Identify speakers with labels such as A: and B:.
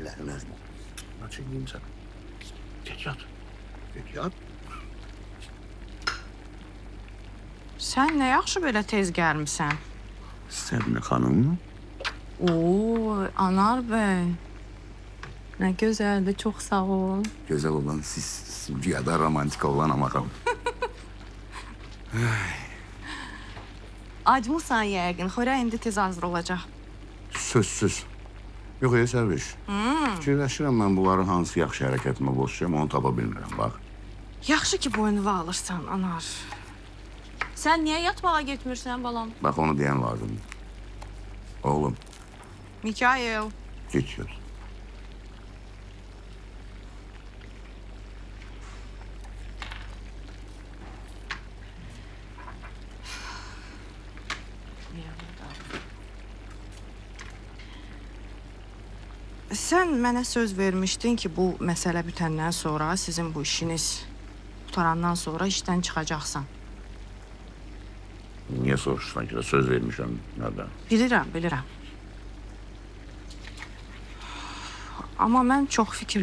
A: Bilərim özüm. Açayım sən. Get yat. Get yat.
B: Sən nə yaxşı belə tez gəlmisən?
A: Səbinə xanım.
B: Oo, Anar bəy. Nə gözəldir, çox sağ ol.
A: Güzel olan siz, ya da romantik olan ama.
B: Acmısan yəqin, xörək indi tez hazır olacaq.
A: Sözsüz. Yox, ey Sərviş. Fikirləşirəm mən bunların hansı yaxşı hərəkətimə boşlayam, onu tapa bilmirəm, bax.
B: Yaxşı ki, boynuna alırsan, Anar. Sən niyə yatmağa getmirsən, balam?
A: Bax, onu deyən lazımdır. Oğlum,
B: Mikail.
A: get yat.
B: Sən mənə söz vermişdin ki, bu məsələ bitəndən sonra sizin bu işiniz qurtarandan sonra işdən çıxacaqsan.
A: Niyə soruşursan ki, söz vermişəm, nədən?
B: Bilirəm, bilirəm. Amma mən çox fikirləşdim.